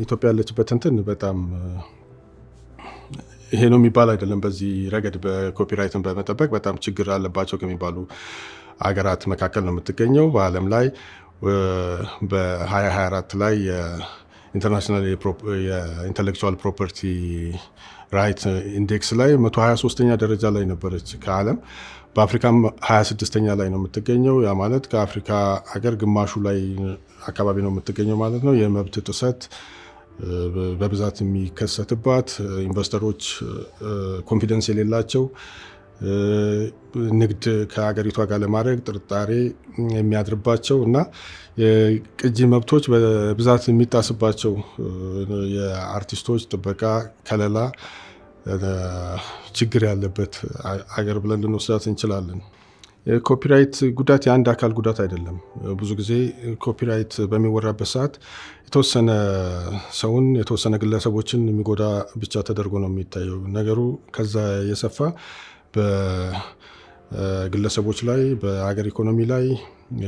ኢትዮጵያ ያለችበት እንትን በጣም ይሄ ነው የሚባል አይደለም። በዚህ ረገድ በ copyright ን በመጠበቅ በጣም ችግር አለባቸው ከሚባሉ አገራት መካከል ነው የምትገኘው። በዓለም ላይ በ2024 ላይ የ international የ intellectual property right index ላይ 123ኛ ደረጃ ላይ ነበረች ከዓለም። በአፍሪካም 26ኛ ላይ ነው የምትገኘው። ያ ማለት ከአፍሪካ ሀገር ግማሹ ላይ አካባቢ ነው የምትገኘው ማለት ነው። የመብት ጥሰት በብዛት የሚከሰትባት፣ investor ኦች confidence የሌላቸው፣ ንግድ ከሀገሪቷ ጋር ለማድረግ ጥርጣሬ የሚያድርባቸው እና የቅጂ መብቶች በብዛት የሚጣስባቸው፣ የአርቲስቶች ጥበቃ፣ ከለላ ችግር ያለበት አገር ብለን ልንወስዳት እንችላለን። የ copyright ጉዳት የአንድ አካል ጉዳት አይደለም። ብዙ ጊዜ copyright በሚወራበት ሰዓት የተወሰነ ሰውን፣ የተወሰነ ግለሰቦችን የሚጎዳ ብቻ ተደርጎ ነው የሚታየው። ነገሩ ከዛ የሰፋ በግለሰቦች ላይ፣ በሀገር ኢኮኖሚ ላይ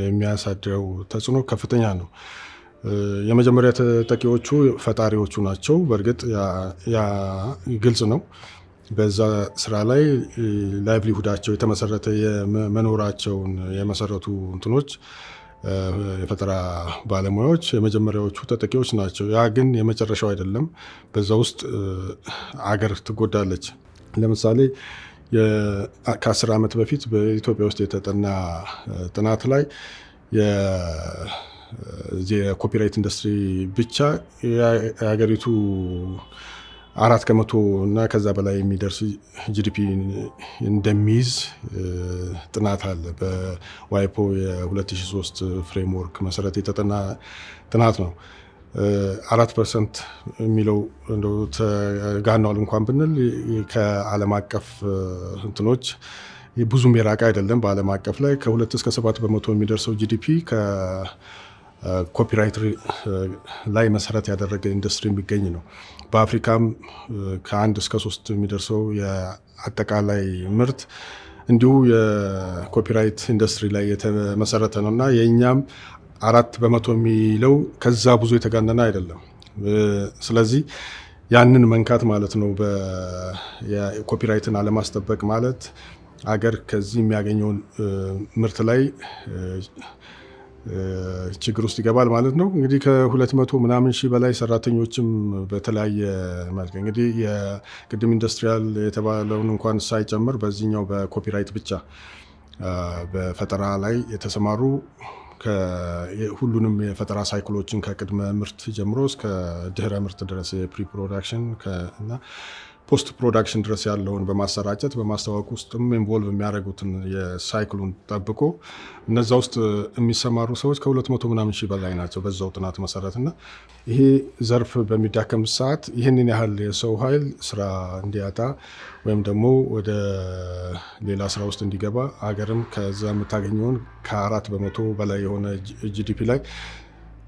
የሚያሳድረው ተጽዕኖ ከፍተኛ ነው። የመጀመሪያ ተጠቂዎቹ ፈጣሪዎቹ ናቸው። በእርግጥ ያ ግልጽ ነው። በዛ ስራ ላይ livelihood ኣቸው የተመሰረተ፣ የመኖራቸውን የመሰረቱ እንትኖች፣ የፈጠራ ባለሙያዎች የመጀመሪያዎቹ ተጠቂዎች ናቸው። ያ ግን የመጨረሻው አይደለም። በዛ ውስጥ አገር ትጎዳለች። ለምሳሌ ከ10 ዓመት በፊት በኢትዮጵያ ውስጥ የተጠና ጥናት ላይ የ copyright industry ብቻ የሀገሪቱ 4% እና ከዛ በላይ የሚደርስ GDP እንደሚይዝ ጥናት አለ። በ WIPO የ2003 framework መሰረት የተጠና ጥናት ነው። 4% የሚለው እንደው ተጋኗል እንኳን ብንል ከዓለም አቀፍ እንትኖች ብዙም የራቀ አይደለም። በዓለም አቀፍ ላይ ከ2 እስከ 7% የሚደርሰው GDP ከ copyright ላይ መሰረት ያደረገ ኢንዱስትሪ የሚገኝ ነው። በአፍሪካም ከ1 እስከ 3 የሚደርሰው የአጠቃላይ ምርት እንዲሁ የ copyright industry ላይ የተመሰረተ ነው እና የእኛም 4% የሚለው ከዛ ብዙ የተጋነነ አይደለም። ስለዚህ ያንን መንካት ማለት ነው። የ copyright ን አለማስጠበቅ ማለት አገር ከዚህ የሚያገኘውን ምርት ላይ ችግር ውስጥ ይገባል ማለት ነው። እንግዲህ ከ200 ምናምን ሺህ በላይ ሰራተኞችም በተለያየ መልክ፣ እንግዲህ የቅድም industrial የተባለውን እንኳን ሳይጨምር፣ በዚህኛው በ copyright ብቻ በፈጠራ ላይ የተሰማሩ ሁሉንም የፈጠራ cycle ኦችን ከቅድመ ምርት ጀምሮ እስከ ድህረ ምርት ድረስ፣ የ pre production እና post production ድረስ ያለውን በማሰራጨት በማስተዋወቅ ውስጥም involve የሚያደርጉትን የ cycle ኡን ጠብቆ እነዛ ውስጥ የሚሰማሩ ሰዎች ከ200 ምናምን ሺህ በላይ ናቸው በዛው ጥናት መሰረት። እና ይሄ ዘርፍ በሚዳከም ሰዓት ይህንን ያህል የሰው ኃይል ስራ እንዲያጣ ወይም ደግሞ ወደ ሌላ ስራ ውስጥ እንዲገባ፣ አገርም ከዛ የምታገኘውን ከ4% በላይ የሆነ GDP ላይ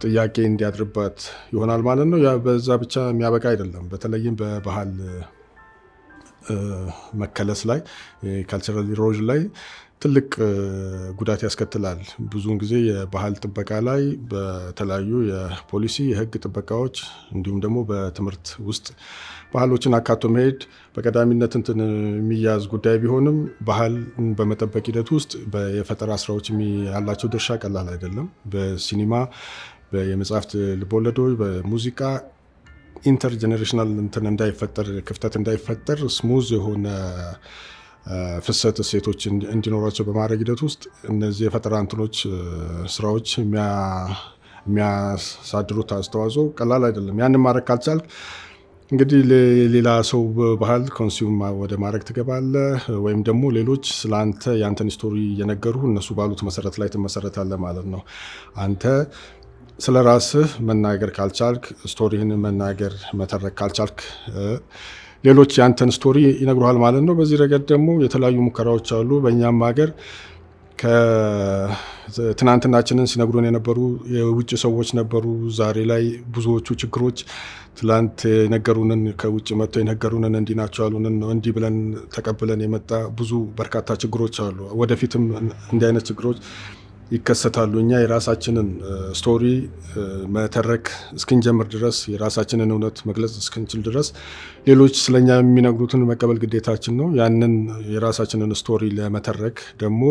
ጥያቄ እንዲያድርባት ይሆናል ማለት ነው። ያ በዛ ብቻ የሚያበቃ አይደለም። በተለይም በባህል መከለስ ላይ፣ cultural erosion ላይ ትልቅ ጉዳት ያስከትላል። ብዙውን ጊዜ የባህል ጥበቃ ላይ በተለያዩ የፖሊሲ፣ የህግ ጥበቃዎች እንዲሁም ደግሞ በትምህርት ውስጥ ባህሎችን አካቶ መሄድ በቀዳሚነት እንትን የሚያዝ ጉዳይ ቢሆንም ባህልን በመጠበቅ ሂደት ውስጥ የፈጠራ ስራዎች ያላቸው ድርሻ ቀላል አይደለም። በሲኒማ፣ የመጽሐፍት ልቦለዶች፣ በሙዚቃ intergenerational እንትን እንዳይፈጠር፣ ክፍተት እንዳይፈጠር፣ smooth የሆነ ፍሰት እሴቶች እንዲኖራቸው በማድረግ ሂደት ውስጥ እነዚህ የፈጠራ እንትኖች ስራዎች የሚያሳድሩት አስተዋጽኦ ቀላል አይደለም። ያንን ማድረግ ካልቻልክ እንግዲህ ሌላ ሰው ባህል consume ወደ ማድረግ ትገባለህ፣ ወይም ደግሞ ሌሎች ስለ አንተ የአንተን story እየነገሩ እነሱ ባሉት መሰረት ላይ ትመሰረታለህ ማለት ነው። አንተ ስለ ራስህ መናገር ካልቻልክ፣ story ህን መናገር መተረክ ካልቻልክ፣ ሌሎች ያንተን story ይነግሩሃል ማለት ነው። በዚህ ረገድ ደግሞ የተለያዩ ሙከራዎች አሉ። በእኛም ሀገር ከትናንትናችንን ሲነግሩን የነበሩ የውጭ ሰዎች ነበሩ። ዛሬ ላይ ብዙዎቹ ችግሮች ትላንት የነገሩንን፣ ከውጭ መጥተው የነገሩንን፣ እንዲህ ናቸው ያሉንን እንዲህ ብለን ተቀብለን የመጣ ብዙ በርካታ ችግሮች አሉ። ወደፊትም እንዲህ አይነት ችግሮች ይከሰታሉ። እኛ የራሳችንን story መተረክ እስክንጀምር ድረስ፣ የራሳችንን እውነት መግለጽ እስክንችል ድረስ ሌሎች ስለኛ የሚነግሩትን መቀበል ግዴታችን ነው። ያንን የራሳችንን story ለመተረክ ደግሞ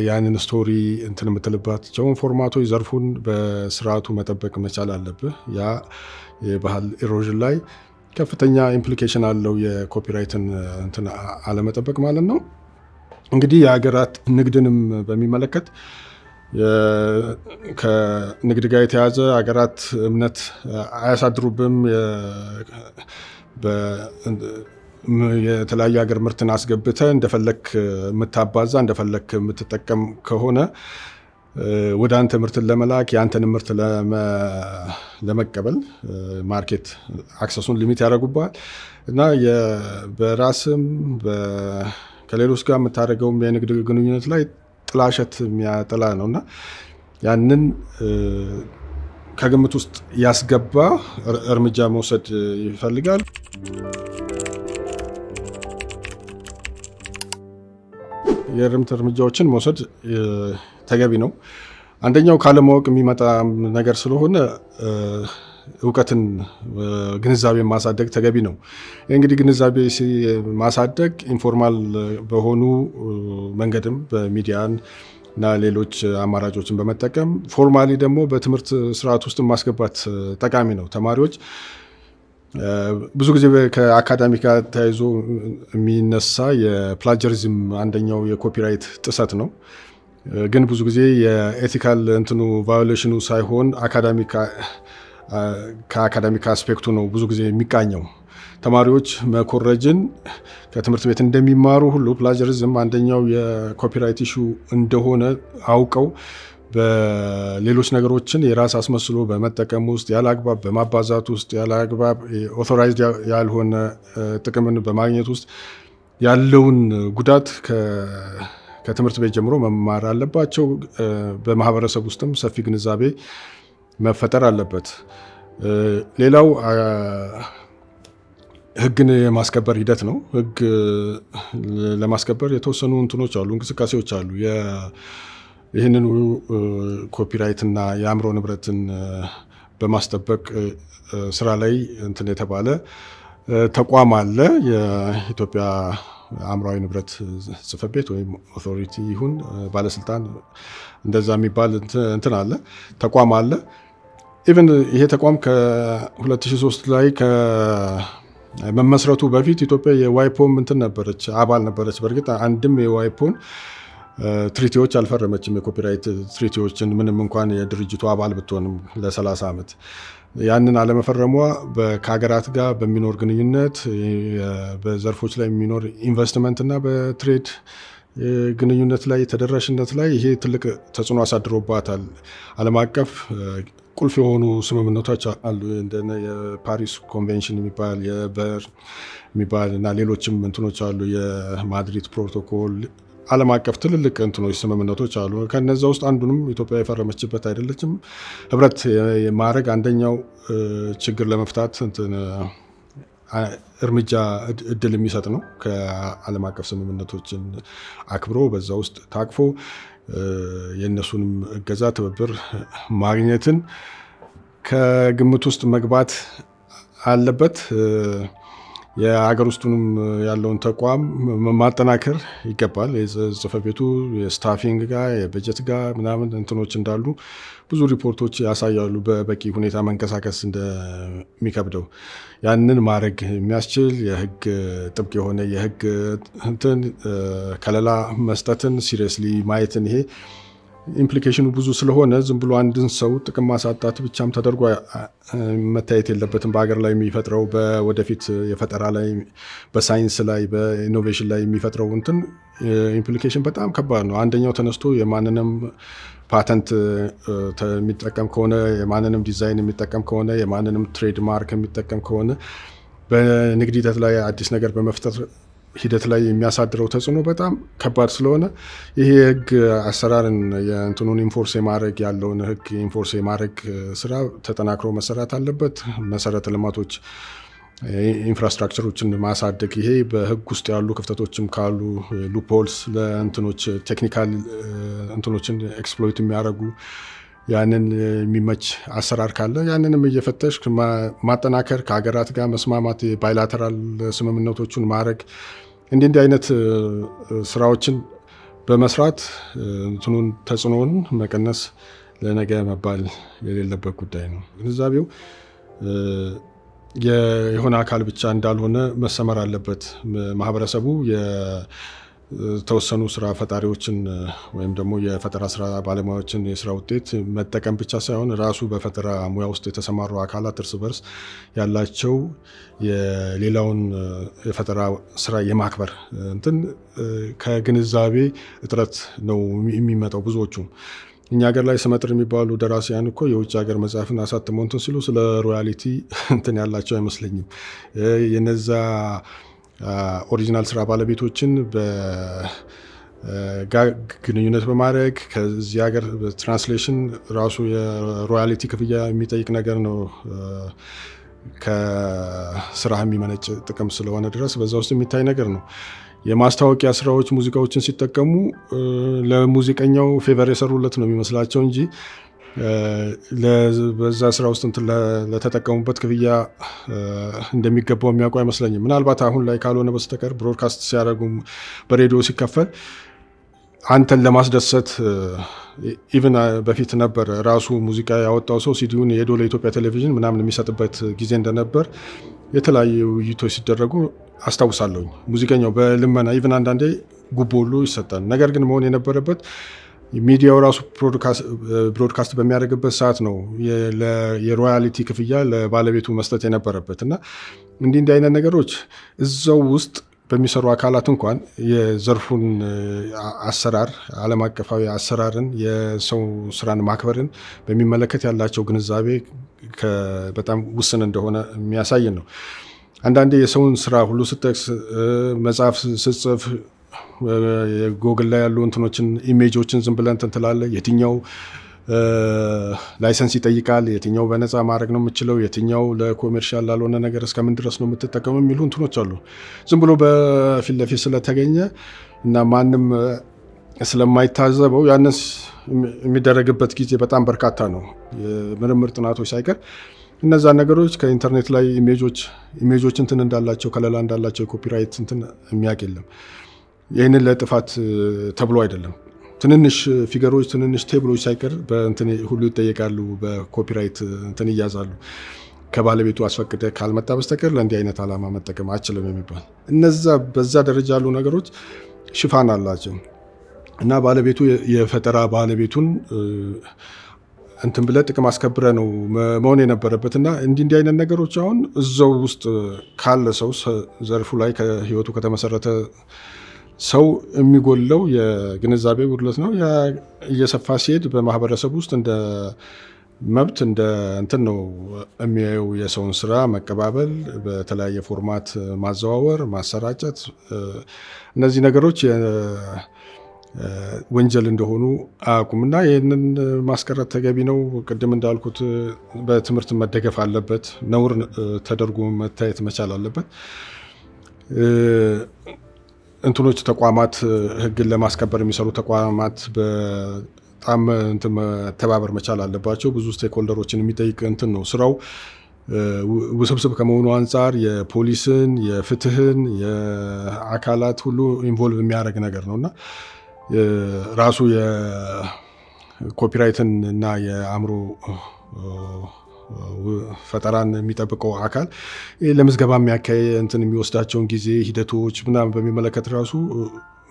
ያንን story እንትን የምትልባቸውን format ኦች፣ ዘርፉን በስርዓቱ መጠበቅ መቻል አለብህ። ያ የባህል erosion ላይ ከፍተኛ implication አለው፣ የ copyright ን እንትን አለመጠበቅ ማለት ነው። እንግዲህ የሀገራት ንግድንም በሚመለከት፣ ከንግድ ጋር የተያዘ ሀገራት እምነት አያሳድሩብም። የተለያዩ ሀገር ምርትን አስገብተህ እንደፈለክ የምታባዛ፣ እንደፈለክ የምትጠቀም ከሆነ ወደ አንተ ምርትን ለመላክ፣ የአንተን ምርት ለመቀበል market access ኡን limit ያደርጉብሃል እና በራስም ከሌሎች ጋር የምታደርገውም የንግድ ግንኙነት ላይ ጥላሸት የሚያጠላ ነው እና ያንን ከግምት ውስጥ ያስገባ እርምጃ መውሰድ ይፈልጋል። የእርምት እርምጃዎችን መውሰድ ተገቢ ነው። አንደኛው ካለማወቅ የሚመጣ ነገር ስለሆነ እውቀትን፣ ግንዛቤ ማሳደግ ተገቢ ነው። እንግዲህ ግንዛቤ ማሳደግ informal በሆኑ መንገድም በሚዲያን እና ሌሎች አማራጮችን በመጠቀም፣ formally ደግሞ በትምህርት ስርዓት ውስጥ ማስገባት ጠቃሚ ነው። ተማሪዎች ብዙ ጊዜ ከ academic ጋር ተያይዞ የሚነሳ የ plagiarism አንደኛው የ copyright ጥሰት ነው። ግን ብዙ ጊዜ የ ethical እንትኑ violation ኑ ሳይሆን ከ academic aspect ኡ ነው ብዙ ጊዜ የሚቃኘው። ተማሪዎች መኮረጅን ከትምህርት ቤት እንደሚማሩ ሁሉ plagiarism አንደኛው የ copyright issue እንደሆነ አውቀው በሌሎች ነገሮችን የራስ አስመስሎ በመጠቀም ውስጥ፣ ያለ አግባብ በማባዛት ውስጥ፣ ያለ አግባብ authorized ያልሆነ ጥቅምን በማግኘት ውስጥ ያለውን ጉዳት ከትምህርት ቤት ጀምሮ መማር አለባቸው። በማህበረሰብ ውስጥም ሰፊ ግንዛቤ መፈጠር አለበት። ሌላው ህግን የማስከበር ሂደት ነው። ህግ ለማስከበር የተወሰኑ እንትኖች አሉ፣ እንቅስቃሴዎች አሉ። ይህንን copyright እና የአእምሮ ንብረትን በማስጠበቅ ስራ ላይ እንትን የተባለ ተቋም አለ። የኢትዮጵያ አእምሯዊ ንብረት ጽሕፈት ቤት ወይም authority ይሁን ባለስልጣን እንደዛ የሚባል እንትን አለ፣ ተቋም አለ። Even ይሄ ተቋም ከ2003 ላይ ከመመስረቱ በፊት ኢትዮጵያ የ WIPO ም እንትን ነበረች፣ አባል ነበረች። በእርግጥ አንድም የ WIPO ን treaty ዎች አልፈረመችም፣ የ copyright treaty ዎችን፣ ምንም እንኳን የድርጅቱ አባል ብትሆንም ለ30 ዓመት። ያንን አለመፈረሟ ከሀገራት ጋር በሚኖር ግንኙነት፣ በዘርፎች ላይ የሚኖር ኢንቨስትመንት እና በ trade ግንኙነት ላይ፣ ተደራሽነት ላይ ይሄ ትልቅ ተጽዕኖ አሳድሮባታል። ዓለም አቀፍ ቁልፍ የሆኑ ስምምነቶች አሉ። እንደ የፓሪስ ኮንቬንሽን የሚባል፣ የበር የሚባል እና ሌሎችም እንትኖች አሉ። የማድሪድ ፕሮቶኮል፣ ዓለም አቀፍ ትልልቅ እንትኖች ስምምነቶች አሉ። ከነዛ ውስጥ አንዱንም ኢትዮጵያ የፈረመችበት አይደለችም። ህብረት የማድረግ አንደኛው ችግር ለመፍታት እንትን እርምጃ እድል የሚሰጥ ነው። ከዓለም አቀፍ ስምምነቶችን አክብሮ በዛ ውስጥ ታቅፎ የእነሱንም እገዛ፣ ትብብር ማግኘትን ከግምት ውስጥ መግባት አለበት። የሀገር ውስጡንም ያለውን ተቋም ማጠናከር ይገባል። የጽህፈት ቤቱ የ staffing ጋር፣ የበጀት ጋር ምናምን እንትኖች እንዳሉ ብዙ ሪፖርቶች ያሳያሉ። በበቂ ሁኔታ መንቀሳቀስ እንደሚከብደው ያንን ማድረግ የሚያስችል የህግ ጥብቅ የሆነ የህግ እንትን ከለላ መስጠትን seriously ማየትን፣ ይሄ implication ኑ ብዙ ስለሆነ ዝም ብሎ አንድን ሰው ጥቅም ማሳጣት ብቻም ተደርጎ መታየት የለበትም። በሀገር ላይ የሚፈጥረው፣ ወደፊት የፈጠራ ላይ፣ በሳይንስ ላይ፣ በ innovation ላይ የሚፈጥረው እንትን implication በጣም ከባድ ነው። አንደኛው ተነስቶ የማንንም ፓተንት የሚጠቀም ከሆነ፣ የማንንም ዲዛይን የሚጠቀም ከሆነ፣ የማንንም trademark የሚጠቀም ከሆነ በንግድ ሂደት ላይ፣ አዲስ ነገር በመፍጠር ሂደት ላይ የሚያሳድረው ተጽዕኖ በጣም ከባድ ስለሆነ ይሄ የህግ አሰራርን የእንትኑን enforce የማድረግ፣ ያለውን ህግ enforce የማድረግ ስራ ተጠናክሮ መሰራት አለበት። መሰረተ ልማቶች Infrastructure ኦችን ማሳደግ፣ ይሄ በህግ ውስጥ ያሉ ክፍተቶችም ካሉ፣ loopholes ለእንትኖች technical እንትኖችን exploit የሚያደርጉ ያንን የሚመች አሰራር ካለ ያንንም እየፈተሽ ማጠናከር፣ ከሀገራት ጋር መስማማት፣ bilateral ስምምነቶቹን ማድረግ፣ እንዲህ እንዲህ አይነት ስራዎችን በመስራት እንትኑን ተጽዕኖውን መቀነስ ለነገ መባል የሌለበት ጉዳይ ነው። ግንዛቤው የሆነ አካል ብቻ እንዳልሆነ መሰመር አለበት። ማህበረሰቡ የተወሰኑ ስራ ፈጣሪዎችን ወይም ደግሞ የፈጠራ ስራ ባለሙያዎችን የስራ ውጤት መጠቀም ብቻ ሳይሆን ራሱ በፈጠራ ሙያ ውስጥ የተሰማሩ አካላት እርስ በርስ ያላቸው የሌላውን የፈጠራ ስራ የማክበር እንትን ከግንዛቤ እጥረት ነው የሚመጣው። ብዙዎቹም እኛ ሀገር ላይ ስመጥር የሚባሉ ደራሲያን እኮ የውጭ ሀገር መጽሐፍን አሳትመው እንትን ሲሉ ስለ royalty እንትን ያላቸው አይመስለኝም። የነዛ original ስራ ባለቤቶችን ግንኙነት በማድረግ ከዚህ ሀገር translation ራሱ የ royalty ክፍያ የሚጠይቅ ነገር ነው። ከስራህ የሚመነጭ ጥቅም ስለሆነ ድረስ በዛ ውስጥ የሚታይ ነገር ነው። የማስታወቂያ ስራዎች ሙዚቃዎችን ሲጠቀሙ ለሙዚቀኛው favor የሰሩለት ነው የሚመስላቸው እንጂ በዛ ስራ ውስጥ እንትን ለተጠቀሙበት ክፍያ እንደሚገባው የሚያውቁ አይመስለኝም። ምናልባት አሁን ላይ ካልሆነ በስተቀር broadcast ሲያደርጉ በሬዲዮ ሲከፈል አንተን ለማስደሰት፣ even በፊት ነበር ራሱ ሙዚቃ ያወጣው ሰው ሲዲውን ሄዶ ለኢትዮጵያ ቴሌቪዥን ምናምን የሚሰጥበት ጊዜ እንደነበር የተለያዩ ውይይቶች ሲደረጉ አስታውሳለሁኝ። ሙዚቀኛው በልመና even አንዳንዴ ጉቦ ሁሉ ይሰጣል። ነገር ግን መሆን የነበረበት ሚዲያው ራሱ broadcast በሚያደርግበት ሰዓት ነው የ royalty ክፍያ ለባለቤቱ መስጠት የነበረበት። እና እንዲህ እንዲህ አይነት ነገሮች እዛው ውስጥ በሚሰሩ አካላት እንኳን የዘርፉን አሰራር፣ ዓለም አቀፋዊ አሰራርን፣ የሰው ስራን ማክበርን በሚመለከት ያላቸው ግንዛቤ በጣም ውስን እንደሆነ የሚያሳይ ነው። አንዳንዴ የሰውን ስራ ሁሉ ስጠቅስ፣ መጽሐፍ ስጽፍ የጎግል ላይ ያሉ እንትኖችን image ኦችን ዝም ብለን እንትን ትላለህ። የትኛው license ይጠይቃል፣ የትኛው በነፃ ማድረግ ነው የምችለው፣ የትኛው ለ commercial ላልሆነ ነገር እስከምን ድረስ ነው የምትጠቀመው የሚሉ እንትኖች አሉ። ዝም ብሎ በፊት ለፊት ስለተገኘ እና ማንም ስለማይታዘበው ያንን የሚደረግበት ጊዜ በጣም በርካታ ነው። የምርምር ጥናቶች ሳይቀር እነዛ ነገሮች ከኢንተርኔት ላይ image ኦች እንትን እንዳላቸው፣ ከለላ እንዳላቸው የ copyright እንትን የሚያውቅ የለም። ይህንን ለጥፋት ተብሎ አይደለም። ትንንሽ figure ኦች፣ ትንንሽ table ኦች ሳይቀር በእንትን ሁሉ ይጠየቃሉ፣ በ copyright እንትን ይያዛሉ። ከባለቤቱ አስፈቅደ ካልመጣ በስተቀር ለእንዲህ አይነት ዓላማ መጠቀም አችልም የሚባል እነዛ በዛ ደረጃ ያሉ ነገሮች ሽፋን አላቸው እና ባለቤቱ የፈጠራ ባለቤቱን እንትን ብለህ ጥቅም አስከብረ ነው መሆን የነበረበት። እና እንዲህ እንዲህ አይነት ነገሮች አሁን እዛው ውስጥ ካለ ሰው፣ ዘርፉ ላይ ከህይወቱ ከተመሰረተ ሰው የሚጎለው የግንዛቤ ጉድለት ነው። እየሰፋ ሲሄድ በማህበረሰብ ውስጥ እንደ መብት እንደ እንትን ነው የሚያየው። የሰውን ስራ መቀባበል፣ በተለያየ format ማዘዋወር፣ ማሰራጨት፣ እነዚህ ነገሮች ወንጀል እንደሆኑ አያውቁም እና ይህንን ማስቀረት ተገቢ ነው። ቅድም እንዳልኩት በትምህርት መደገፍ አለበት። ነውር ተደርጎ መታየት መቻል አለበት። እንትኖች ተቋማት፣ ህግን ለማስከበር የሚሰሩ ተቋማት በጣም እንትን መተባበር መቻል አለባቸው። ብዙ stakeholder ኦችን የሚጠይቅ እንትን ነው ስራው። ውስብስብ ከመሆኑ አንጻር የፖሊስን፣ የፍትህን፣ የአካላት ሁሉ involve የሚያደርግ ነገር ነው እና ራሱ የ copyright ን እና የአእምሮ ፈጠራን የሚጠብቀው አካል ለምዝገባ የሚያካሄድ እንትን የሚወስዳቸውን ጊዜ ሂደቶች ምናምን በሚመለከት ራሱ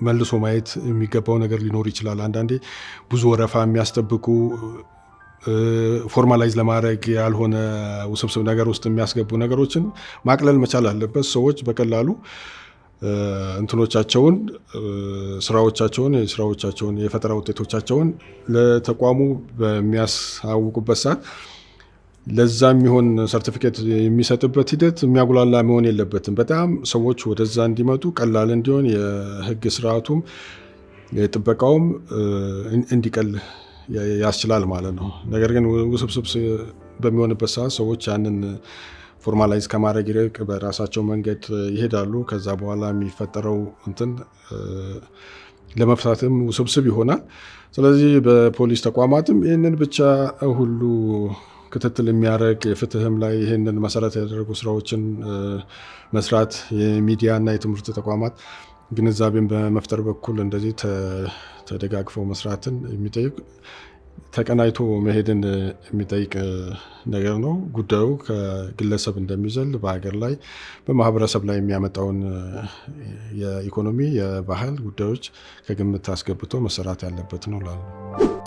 መልሶ ማየት የሚገባው ነገር ሊኖር ይችላል። አንዳንዴ ብዙ ወረፋ የሚያስጠብቁ፣ formalize ለማድረግ ያልሆነ ውስብስብ ነገር ውስጥ የሚያስገቡ ነገሮችን ማቅለል መቻል አለበት። ሰዎች በቀላሉ እንትኖቻቸውን፣ ስራዎቻቸውን፣ የስራዎቻቸውን የፈጠራ ውጤቶቻቸውን ለተቋሙ በሚያሳውቁበት ሰዓት ለዛ የሚሆን ሰርቲፊኬት የሚሰጥበት ሂደት የሚያጉላላ መሆን የለበትም። በጣም ሰዎች ወደዛ እንዲመጡ ቀላል እንዲሆን የህግ ስርዓቱም የጥበቃውም እንዲቀል ያስችላል ማለት ነው። ነገር ግን ውስብስብ በሚሆንበት ሰዓት ሰዎች ያንን Formalize ከማድረግ ይልቅ በራሳቸው መንገድ ይሄዳሉ። ከዛ በኋላ የሚፈጠረው እንትን ለመፍታትም ውስብስብ ይሆናል። ስለዚህ በፖሊስ ተቋማትም ይህንን ብቻ ሁሉ ክትትል የሚያደርግ፣ የፍትህም ላይ ይህንን መሰረት ያደረጉ ስራዎችን መስራት፣ የሚዲያ እና የትምህርት ተቋማት ግንዛቤን በመፍጠር በኩል እንደዚህ ተደጋግፈው መስራትን የሚጠይቅ፣ ተቀናጅቶ መሄድን የሚጠይቅ ነገር ነው። ጉዳዩ ከግለሰብ እንደሚዘል በሀገር ላይ፣ በማህበረሰብ ላይ የሚያመጣውን የኢኮኖሚ፣ የባህል ጉዳዮች ከግምት አስገብቶ መሰራት ያለበት ነው እላለሁ።